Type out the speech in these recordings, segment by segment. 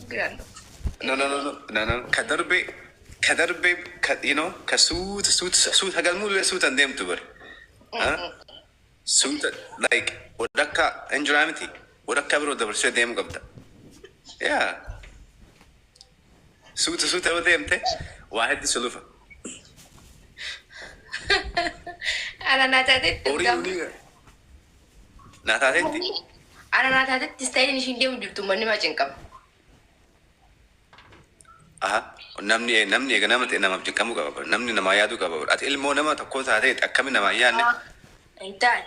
Giraandoo. No, no, no, no, no, no. Ka darbe, ka darbe, ka, you know, ka suuta, suuta, suuta, hagalmuu suutan deemtu bare. Huh? Suuta, like, walakkaa hin jiraa miti. Walakkaa biroo dabarsee deemuu qabda. Yeah. Suuta suuta yoo deemte waa hedduu si lufa. Ana naa taatetti Horii horii naa taatetti. Ana naa taatetti istaayiliin ishiin deemu jirtu manni maa cinqama. Aha. Namni eega nama ta'e namaaf cinqamuu qaba bara. Namni namaa yaaduu qaba bara. Ati ilmoo nama tokkoo taatee akkami namaa hin yaadne? Hin taane.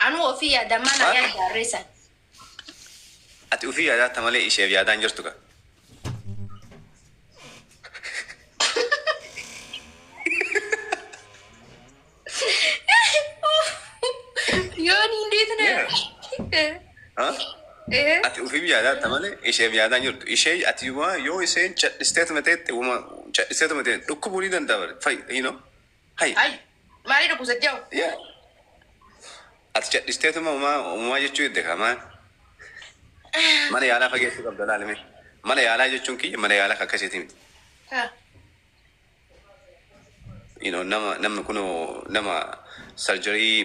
Anuu ofii yaadamaa naa yaada harreessan. Ati ofii yaadatta malee isheef yaadaa hin jirtu ka. Yoon እንዴት ነው? Huh? Ati ofiif yaadatta malee isheef yaadaa hin jirtu. Ishee ati waa yoo isheen cadhisteetuma teette wama cadhisteetuma teette dhukkubuu ni danda'a bara. Fay, you know. Hay. Ay, maaliif dhukkubsatti hoo? Yeah. Ati cadhisteetuma uumaa uumaa jechuu hidde kaa maal? Mana yaalaa fageessuu qabda laalime. Mana yaalaa jechuun kiyya mana yaalaa akkasiiti miti. You know, nama namni kunoo nama sarjarii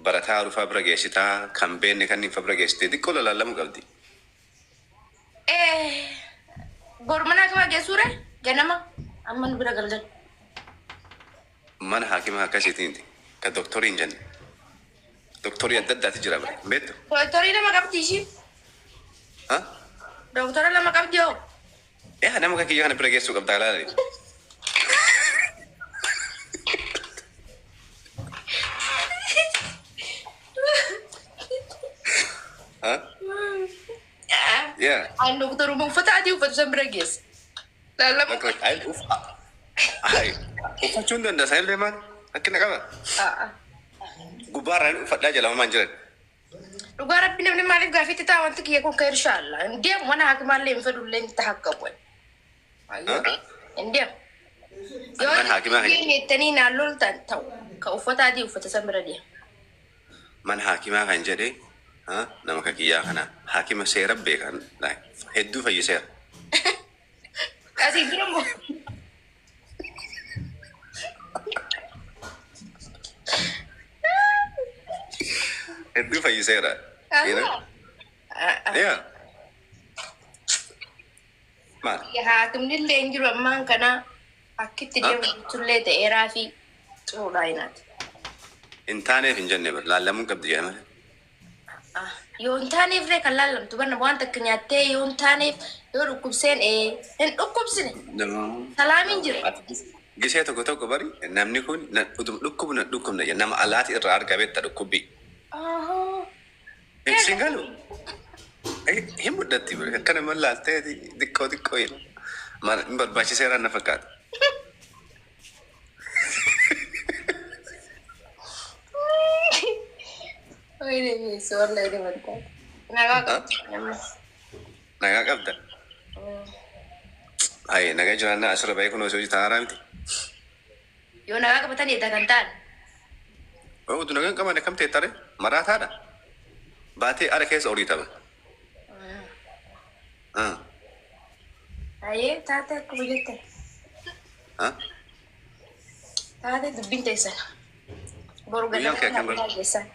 barataa rufaa bira geessitaa kan beenne kan hin fa bira geessitee xiqqoo lalaallamuu qabdi. Bor mana hakimaa geessuure ganama amma nu bira galgal. Mana hakimaa akkasiiti miti. Ka doktorii hin jenne. Doktorii adda addaati jira bara. Beektu? Doktorii lama qabdi ishiin. Ha? Doktora lama qabdi hoo? Yaa nama kan kiyya kana bira geessuu qabda laali. Ha? Yeah. An doktoruma uffata adii uffatu san bira geessa. Laallamuu Like, like, ay, uf, ay, uffachuu hin danda'a illee maal? Rakkina qaba. Gubbaarraa uffadhaa jala homaan jiran. Dhugaa rabbi namni maaliif gaafiitti ta'a wanti kiyya kun ka inshaalla. Hin deemu mana hakimaallee hin fedhullee hin tahaqqabu. Hin deemu. Yoo Mana hakimaa kan deemettanii naan loltan ta'u ka uffata adii uffata san bira deema. Mana hakimaa kan jedhe ha, nama ka kiyyaa kana hakima seera beekan like, hedduu fayyiseera. Asii dura immoo Hedduu fayyiseera. You know? Yeah. Maal? Haakimni illee hin jiru ammaan kana akkitti deemu jechuullee ta'eeraa fi xuruudhaa hinaati. Hin taaneef hin jenne bara laallamuu qabdi jedhe malee. Yoo hin taaneef illee kan laallamtu barna waan takka nyaattee yoo hin taaneef yoo dhukkubseen hin dhukkubsine salaamiin jira. Gisee tokko tokko bari namni kun na utuma dhukkubu na dhukkubna jedha nama alaati irraa argaa beekta dhukkubbii. Sin galu. Hin mudhatti bari akka nama laaltee xiqqoo xiqqoo jedhu. Maal hin barbaachiseera na fakkaata. Wayne miisi wallahi ni barbaada. Nagaa qabdi namni. Nagaa qabda. Hayi nagaa jiraannaa asirra ba'ee kun osoo hojii haaraa miti. Yoo nagaa qabatan edda kan ta'an. Utu nagaa hin qaban akkam ta'e tare maraataadha. Baatee ara keessa horii tapha. Hayyee taate akkuma jettan. Taate dubbiin teessan. Boru Guyyaan ganama kee akkam kana bara? geessan.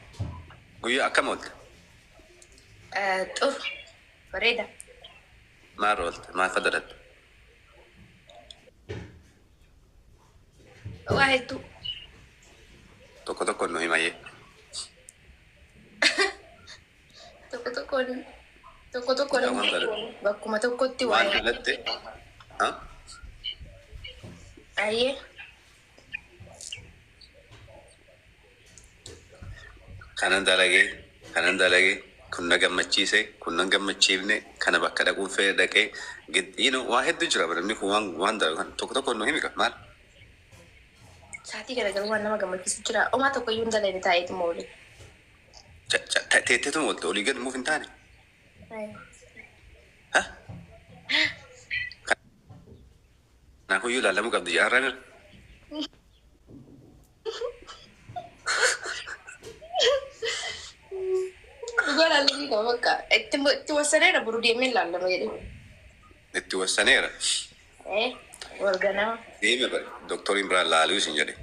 Guyyaa akkam oolte? Xuru bareeda. Maal oolte? Maal fadalatte? Waa hedduu. Tokko tokko nu himayyee. Tokko tokkoon tokko tokkoon Waan dalatte. bakkuma tokkotti Waan waa. dalatte. Hayyee. Kanan dalagee, kanan dalagee, kun na gammachiise, kun na gammachiifne, kana bakka dhaquun fedhe dhaqee, you know, waa hedduu jira bara namni kun waan waan dalagu kan tokko tokko nu himi maal? Sa'aatii kana garuu waan nama gammachiisu jira. Omaa tokko iyyuu hin dalagne taa'eetuma oole. Teetteetuma oolte olii gad muuf hin taane. Kanaafuu iyyuu ilaalamuu qabdi jaarraa mira. Dhugaa laallamuu qaba bakka. Itti itti wasaneera boru deemee ilaallama jedhee. Itti wassaneera. Warganama. Deeme bare doktoriin biraan laaluu isin jedhe.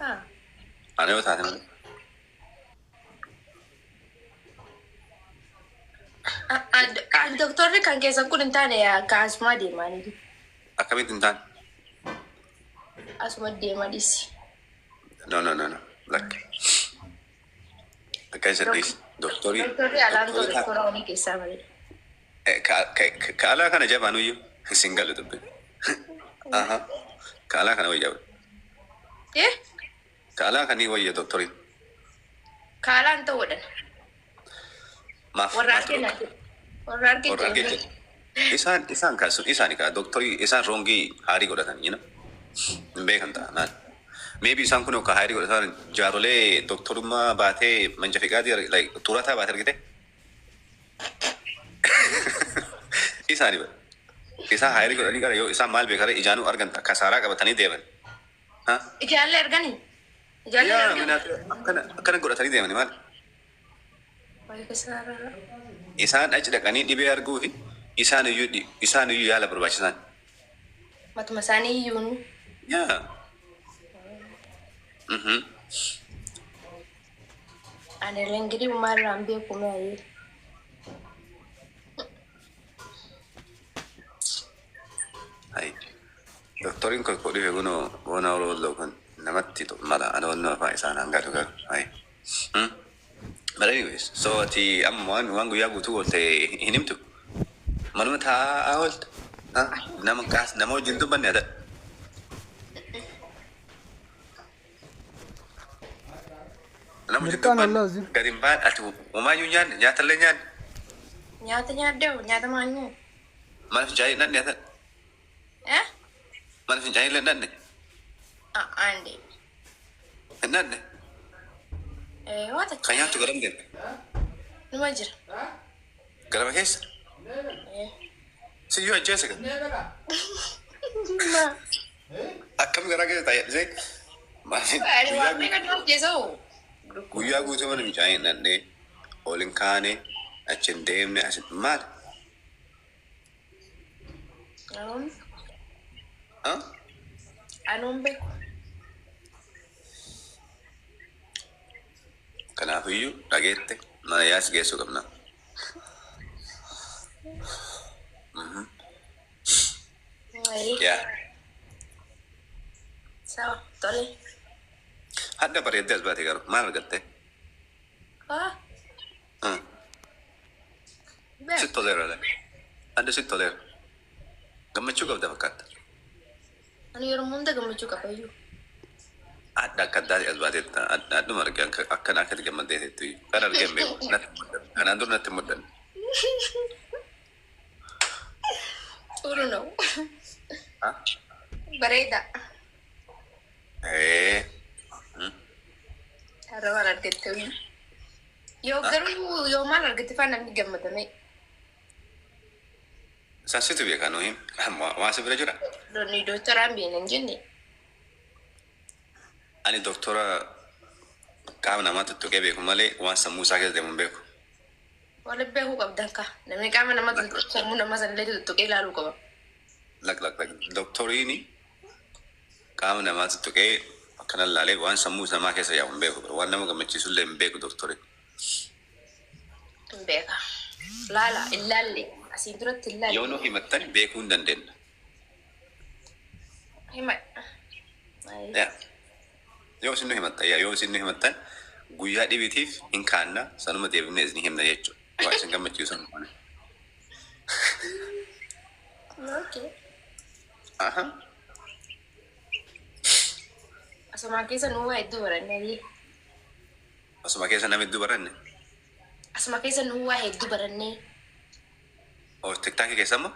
Haa. Ana yoo taate malee. Doktorri kan keessan kun hin taane akka asuma deemanii. Akkamitti hin taane? Asuma deema dhiisi. No, no, no, no. Lakka. Akka isa dhiisi. Doktorii. Doktorri alaan doktora onii keessaa malee. Ka alaa kana jabaanuyyuu isin galu dubbi. Aha. Ka alaa kana wayya. Eh? Ka alaa kanii wayya doktoriin. Ka alaan ta'uudhaan. Maaf. Warra argina. Warra argina. Warra argina. Isaan kaasu isaan ka doktorii isaan roongii haarii godhatan, you know? Hin beekan ta'a maal. Maybe isaan kun ka haarii godhatan jaarolee doktorummaa baatee manja fiqaatii like turataa baatee argite. Isaani ba. Isaan haarii godhanii gara yoo isaan maal beekare ijaanuu argan kasaaraa qabatanii deeman. Ha? Ijaallee arganii? Ijaallee Yaa arganii? akkana akkana godhatanii deemani maal? Wayi kasaaraa. Isaan achi dhaqanii dhibee arguu fi isaan iyyuu yaala barbaachisan. Matuma isaanii iyyuu. Yaa. Mhm. Ani illee ingirii maalirraan beeku mee. Hai. Doktoriin kun dhufe kunoo boona ooluu kun namatti mala ana wanni afaan isaan hanga dhugaa. Hai. But anyways, so ati amma waan guyyaa guutuu oolte hin himtu. Manuma taa'aa oolte. Nama kaas nama wajjin dubbanne ata. Nama wajjin Mirqaan dubbanne. allaa. Gadi hin baan ati homaayyuu nyaanne, nyaatallee nyaanne. Nyaata nyaadde, nyaata maal nyaata? Mana fincaanii hin dhanne ata. Eh? Mana fincaanii illee hin dhanne. Ande. Hin dhanne. Waan takka. Kan nyaattu garam deemte? Numa jira. Garama keessa? Siyyuu ajjeese kan. Ma. Akkam garaa keessa taa'ee dhisee? Ani waan meeqa nama ajjeesoo? Guyyaa guutuu mana fincaanii hin dhanne, ol hin kaane, achi hin deemne, as maal? Anuun Ah? anuun beeku. Kanaafiyyuu dhageette mana yaas geessuu qabna. Yaa. Sawa, tole. Hadda bareeddee as baate garuu maal argatte? Ah, beeku. Sitti toleera laata? Hadda sitti toleera. Gammachuu qabda fakkaata. Ani yeroo hunda gammachuu qaba iyyuu. Hadda akka addaati as baateetta. Adduma arge akkana akkatti gammaddeetettu. Kan argee hin beeku. Natti mul'anne. Kanaan dura natti hin mul'anne. Xuru ነው. Ah? Bareeda. Ee. Har'a maal argatte? Yoo garuu yoo maal argatte faa namni gammadame. Isaan situ beekaa nuyi. Waan si bira jira. Lonni dooktoraan beena hin jenne. Ani doktora qaama namaa tuttuqee beeku malee waan sammuu isaa keessa deemu hin beeku. Wal beekuu qabdan ka. Namni qaama nama tuttuqu sammuu nama sanillee tuttuqee ilaaluu qaba. Lak lak lak. Doktoriin qaama namaa tuttuqee akkana ilaalee waan sammuu namaa keessa yaa'u hin beeku. Waan nama gammachiisu illee hin beeku doktoriin. Hin beeka. Laala ilaalle asiin duratti ilaalle. Yoo nu himattan beekuu hin dandeenya. Hima. Yaa. Yoo isin nu himattan, yaa, yoo isin nu himattan guyyaa dhibiitiif hin kaanna, sanuma deebifnee isin himna jechuudha. Waa isin gammachiisu hin goone. Okay. Aha. Asumaan keessa nuu waa hedduu barannee. Asuma keessa nama hedduu baranne. Asuma keessa nuu waa hedduu barannee. Oo, TikTokii keessa immoo?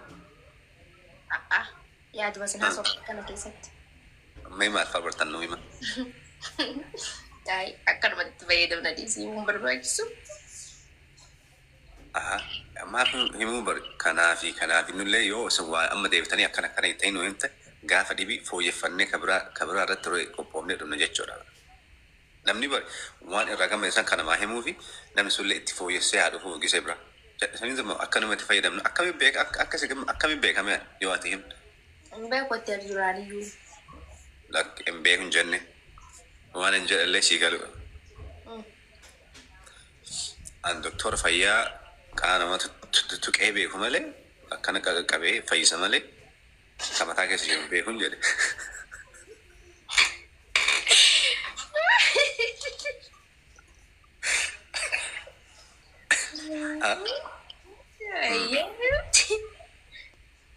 A'a. Yaaduma sin haasofte kana keessatti. Mee maal fa'aa bartan nu hima? Ay, akkanumatti fayyadamna dhiisii himuun barbaachisu. Aha. Maaf himuu bar kanaafi kanaafi nullee yoo isin waa amma deebitanii akkana akkana jettanii nu himte gaafa dhibii fooyyeffannee kabiraa kabiraa irratti ture qophoofnee dhumna jechuudha. Namni bari waan irraa gammadeessan kan namaa himuu fi namni sunillee itti fooyyessee haa dhufu gisee bira. Saniin akkanumatti fayyadamna. Akkamiin beeka akkasi akkamiin beekame yoo ati himtu? Hin beeku itti duraaniyyuu. Lakki, hin beeku hin jenne. Waan hin jedhallee sii galu. An doktora fayyaa qaama nama tuqee beeku malee, akkana qaqqabee fayyisa malee, kan mataa keessa jiru beeku hin jedhe.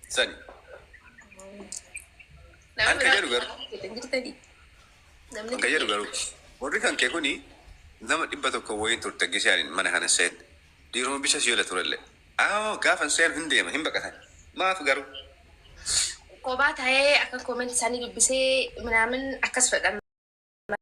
Sani. Nama An ka jedhu garuu jirtanii. Namni An ka jedhu garuu warri kan kee kuni nama 100 wayiin turte gisee ani mana kana seen. Dhiiruma bisa si yola turellee. Aa, gaafa seen hin deema, hin baqatan. Maaf garuu? Kophaa ta'ee akka comment isaanii dubbisee minaamin akkas fedhan.